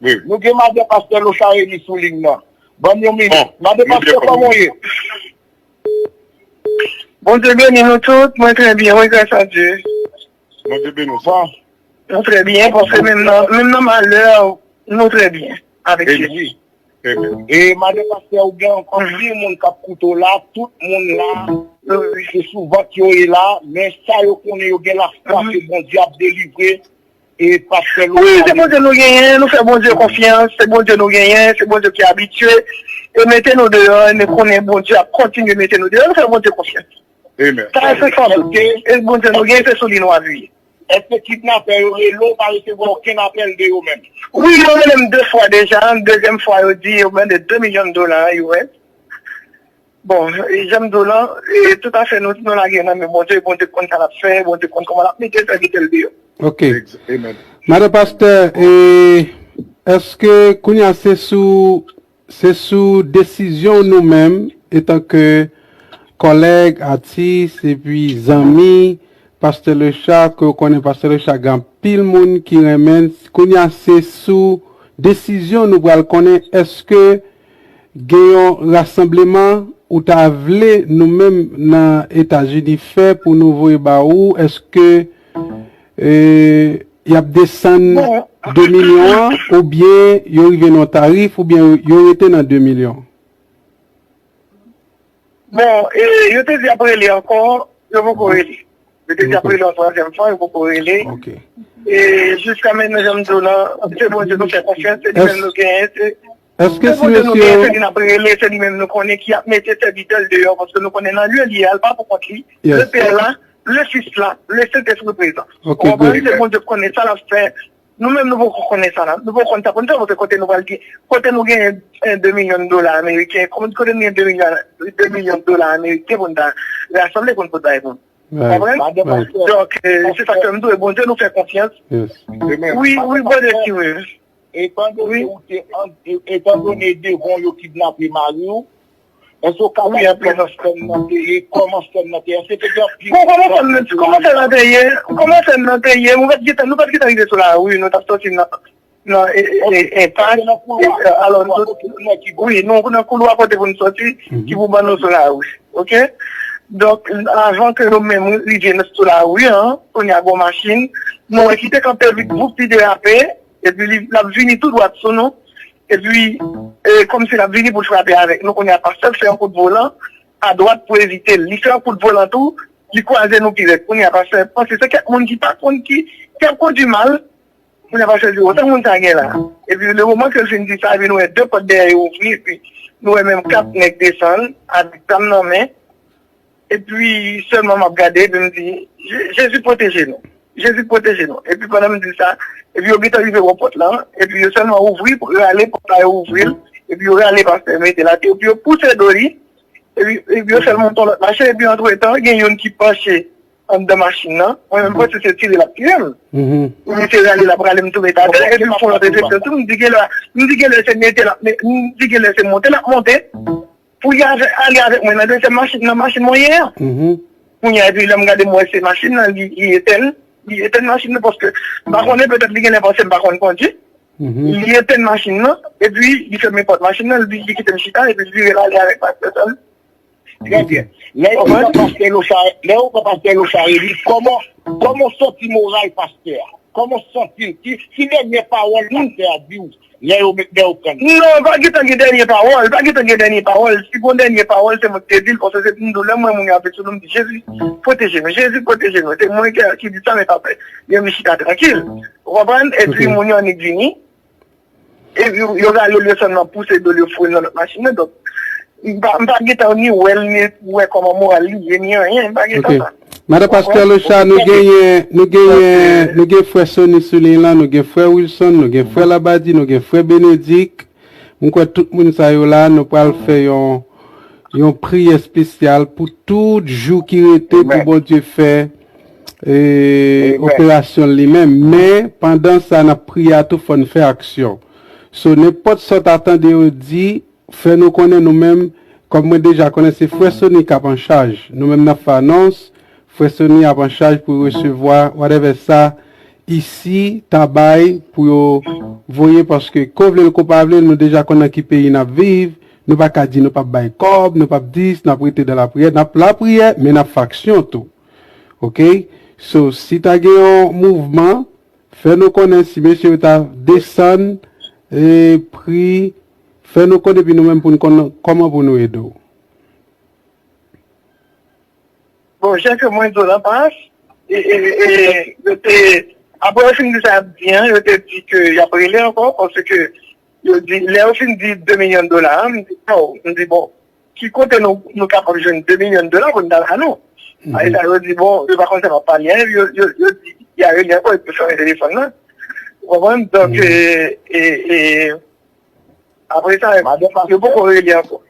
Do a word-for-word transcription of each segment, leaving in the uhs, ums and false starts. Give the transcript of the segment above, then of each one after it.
Nou gen madan pastè Lochard Elie sou liy nan. Ban m yon minit. Madan pastè, kòman w ye? Bondye beni nou tout. Mwen trè byen, wi, gras a Dye. Bondye beni w. Bon. Nou trè byen, paske menm nan, menm nan malè, nou trè byen avèk Jezi. E madan pastè, ou gen anpil moun k ap koute w la, tout moun la, se sou vant yo ye la, men sa yo konnen, yo gen lafwa ke Bondye ap delivre. E pastè Louis. Wi, se Bondye nou genyen, nou fè Bondye konfyans, se Bondye nou genyen, se Bondye ki abitye e mete nou deyò, e nou konnen Bondye ap kontinye mete nou deyò, nou fè Bondye konfyans. Sa se fòm. E Bondye nou genyen, se sou li nou apiye. Èske kidnapè yo rele w, pa resevwa okenn apèl de yo menm? Wi, yo rele m de fwa deja. Dezyèm fwa, yo di yo mande de milyon dola, U S. Bon, e jan m di w lan, e toutafè nou, nou lage nan men Bondye, Bondye konn sa l ap fè, Bondye konn kòman l ap mete sèvitè l deyò. Ok. Madan pastè, e èske kounye a se sou, se sou desizyon nou menm, etanke kòlèg, atis, epi zanmi, pastè Lochard, ke w konnen pastè Lochard, gen anpil moun ki renmen l. Kounye a se sou desizyon nou pral konnen èske gen yon rasanbleman ou ta vle nou menm nan Etazini fè pou nou voye ba ou, èske e, y ap desann de milyon an, oubyen yo rive nan yon tarif, oubyen yo rete nan de milyon? Bon, e, yo te di y ap rele ankò, yo poko rele. Yo te di y ap rele yon twazyèm fwa, yo poko rele. E jiska mentnan, jan m di w lan, se Bondye nou fè konfyans, se li menm nou genyen, se Èske se si Bondye nou genyen, se li n ap rele, se li menm nou konnen ki ap mete sèvitè l deyò, paske nou konnen nan lye li ye a, l pa pou kont li. Le Pè la, le Fis la, le Sentespri prezan. Ou konprann? Se Bondye k konnen sa l ap fè. Nou menm, nou poko konnen sa la. Nou poko konn sa pou n fè, paske kote nou pral gen, kote nou genyen, eh, de milyon dola ameriken, kote nou gen de milyon, de milyon dola ameriken pou n ta rasanble pou n pot bay moun. Ou konprann? Donk, eh, se sa k fè m di w, Bondye nou fè konfyans. Wi, wi, Bondye ki wi. Etan done ou te an, e- etan done devan yo kidnape mari w, èske w ka ba m kòman sèn nan te ye, kòman sèn nan te ye, èske te gen anpil... Bon, kòman sèn nan, kòman sèn nan te ye, kòman sèn nan te ye, nou pa t gentan, nou pa t gentan rive sou lari, nou t ap sòti nan, nan, e, e, e, enpas, e, alò, nou, wi, nou nan koulwa kote pou nou sòti, ki pou ban nou sou lari, ok? Donk, avan ke nou menm rive sou lari an, kounye a gon machin, nou wè ki te kanpe vit, voup, li derape, epi li, l ap vini tou dwat sou nou. Epi, e, kòmsi l ap vini pou l frape avèk nou. Kounye a, pastè l fè yon kout volan adwat pou evite l. Li fè yon kout volan tou, li kwaze nou pi rèd. Kounye a, pastè panse se kèk moun ki pa konn ki, ki ap kondui mal. Kounye a, pastè di, "Otan moun sa gen la." Epi, le moman ke l fin di sa, epi nou wè de pòt dèyè yo ouvri, epi nou wè menm kat nèg desann, avèk zam nan men. Epi sèlman m ap gade, epi m di, "Je- Jezi pwoteje nou. Jezi pwoteje nou." Epi pandan m di sa, epi yo gentan rive bò pòt la, epi yo sèlman ouvri, rale pòt la, yo ouvri l, epi yo rale pastè mete l atè, epi yo pouse do li, epi, epi yo fè l monte yon lòt machin, epi antretan, gen youn ki panche anndan machin nan, mwen menm m panse se tire l ap tire m. Epi se rale l ap rale m tou mete atè, epi m fè yon lòt efeksyon tou, m di genlè, m di genlè se mete l ap me- m di genlè se monte l ap monte. Pou y ave- ale avèk mwen nan dezyèm machin, nan machin mwen ye an. Kounye a, epi lè m gade, m wè se machin nan, li, li etèn, li etèn machin nan, paske m pa konnen, petèt li genlè panse m pa konn kondui. Li etèn machin nan, epi li fèmen pòt machin nan, li, li kite m chita, epi li vire l ale avèk pastè sa l. Trè byen. Lè yo pran pastè Lochard, lè yo pran pastè Lochard Elie, kòman, kòman w santi moral pastè a? Kòman w santi l? Ki, ki dènye pawòl pastè a di w? Lè yo met, lè yo pran l. Non, pa gentan gen dènye pawòl, pa gentan gen dènye pawòl. Si gon dènye pawòl, se mwen ki te di l, paske se pou m di w, lè m wè moun yo ap vin sou nou, m di, "Jezi, pwoteje nou, Jezi, pwoteje nou." Se mwen ki, ki di sa, men pa fè. Yo vin chita trankil. Ou konprann? Epi moun yo annik vini. Epi yo, yo rale l, yo sèlman pouse do l, yo foure l nan lòt machin nan. Donk, m pa, m pa gentan ni wè l, ni wè kòman moral li ye, ni anyen. M pa gentan sa. Madan Pastè Lochard, nou genyen, nou genyen, nou gen frè Sony sou liy lan, nou gen frè Wilson, nou gen frè Labadi, nou gen frè Benedik. M kwè tout moun sa yo la, nou pral fè yon, yon priyè espesyal pou tout jou ki rete pou Bondye fè, e, operasyon li menm. Men, pandan sa, n ap priye a tou, fò n fè aksyon. So, nenpòt sa w ta tande yo di, fè nou konnen nou menm, kòm mwen deja konnen se frè Sony k ap an chaj. Nou menm n ap fè anons, frè Sony ap an chaj pou resevwa whatever sa isi ta bay pou yo voye, paske ko vle l ko pa vle l, nou deja konn nan ki peyi n ap viv. Nou pa ka di nou p ap bay kòb, nou p ap dis, n ap rete nan lapriyè, n ap lapriyè, men n ap fè aksyon tou. Oke? So, si ta gen yon mouvman, fè nou konnen si mesye yo ta desann e pri, fè nou konnen, epi nou menm pou n konn kòman pou nou ede w. Bon, jan ke mwen di w lan pas, e, e, e, yo te, apre yo fin di sa y ap di an, yo te di ke y ap rele ankò, paske yo di, lè yo fin di de milyon dola an, m di, oh, m di, bon, ki kote nou, nou kapab jwenn de milyon dola pou n ta ba nou? Paske sa yo di, bon, yo pa konn sa y ap pale an, yo, yo, yo di, y a rele ankò, epi yo fèmen telefòn nan. Ou konprann? Donk, e, e, e, apre sa, yo poko rele ankò.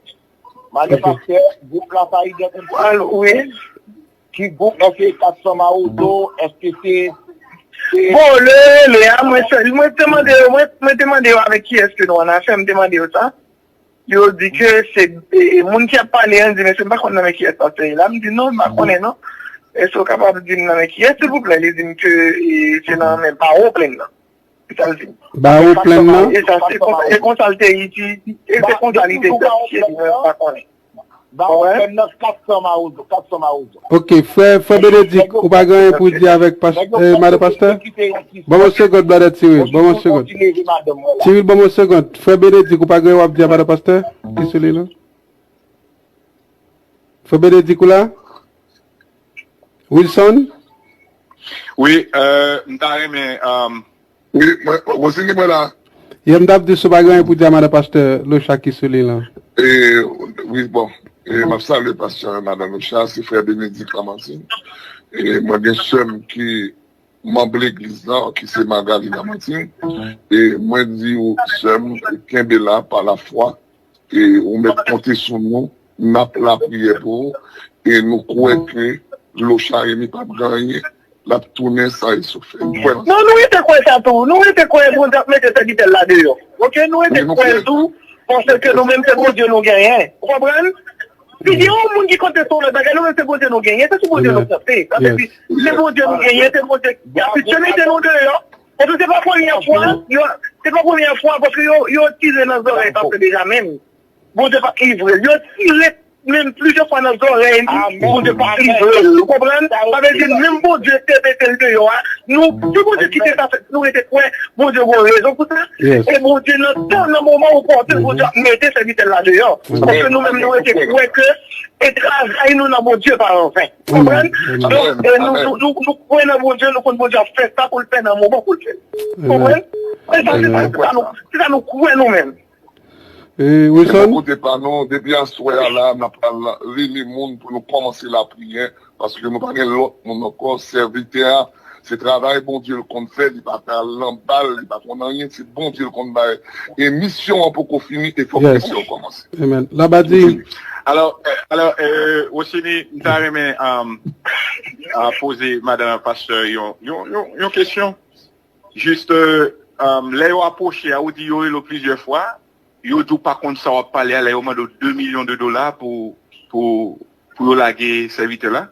Madan Pastè, gwoup la pa idantifye. Al, wi. Ki gwoup, èske kat san Mawozo, èske se Bon, le rele a, mwen sèl, mwen te mande yo, mwen, mwen te mande yo avèk kiyès ke nou annafè, m te mande yo sa. Yo di ke se e, e, moun ki ap pale an di, mesye, m pa konn nan men kiyès pastè ye la. M di, non, m pa konnen, non. Èske w kapab di m nan men kiyès, silvouplè? Li di m ke e, se nan men Bawo Plenn nan. Se sa l di m. Bawo Plenn nan? E sa, se konsa, e konsa l te iti, e se konsa li te iti, mwen pa konnen. Bawo Plenn nan, kat san Mawozo, kat san Mawozo. Ok, frè, frè Benedik, ou pa gen anyen pou di avèk pas, eh, madan pastè? Ban m yon segond, brother Tyril, ban m yon segond. Tyril, ban m yon segond. Frè Benedik, ou pa gen anyen w ap di a madan pastè? Ki sou li la? Frè Benedik, ou la? Wilson? Wi, euh, m ta renmen, euh, Wi, mwen, Wosini, mwen la. Yeah, m t ap di si w pa gen anyen pou di a madan pastè Locha ki sou li lan. E, wi, bon, e, m ap salye pastè madan Locha, se frè Benedik Lamantin. E, mwen gen sè m ki manm legliz lan, ki se Magali Lamantin. E, mwen di w, sè m, kenbe la pa lafwa. E, ou mèt konte sou nou, n ap lapriyè pou ou. E, nou kwè ke Locha Remy p ap gen anyen. L ap tounen san esofè. M kwè nan sa. Non, nou rete kwè sa tou. Nou rete kwè Bondye ap mete sèvitè l la deyò. Oke, nou rete kwè l tou, paske nou menm se Bondye nou genyen. Ou konprann? Si gen yon moun ki konte sou lòt bagay, nou menm se Bondye nou genyen, se sou Bondye nou konte. Sa vle di, se Bondye nou genyen, se Bondye ki ap mete nou deyò. Paske se pa premyè fwa, yo, se pa premyè fwa, paske yo, yo tire nan zòrèy pastè Benjamin. Bondye pa livre l. Yo tire menm plizyè fwa nan zòrèy li, Bondye pa livre l. Ou konprann? Sa vle di, menm Bondye te mete l deyò a, nou, si Bondye kite sa fèt, nou rete kwè Bondye gen rezon pou sa. E Bondye nan tan, nan moman opòtin, Bondye ap mete sèvitè l la deyò. Paske nou menm, nou rete kwè ke e travay nou nan Bondye pa anven. Ou konprann? Donk, e nou, nou, nou, nou kwè nan Bondye, nou konn Bondye ap fè sa pou l fè nan moman pou l fè l. Ou konprann? E sa, se sa, se sa nou, se sa nou kwè nou menm. E, Wilson? Bò kote pa nou, depi aswè a la, n ap pral rele moun pou nou kòmanse lapriyè, paske nou pa gen lòt moun ankò. Sèvitè a, se travay Bondye l konn fè, li pa ka al nan bal, li pa konn anyen, se Bondye l konn bay. E misyon an poko fini, e fòk misyon an kòmanse. Amen. Labadi. Alò, alò, Wosini, m ta renmen poze madan pastè yon, yon, yon, yon kesyon. Jis, lè yo apwoche a, ou di yo rele w plizyè fwa, yo di w pa konn sa w ap pale a, lè yo mande w de milyon de dola pou, pou, pou yo lage sèvitè la.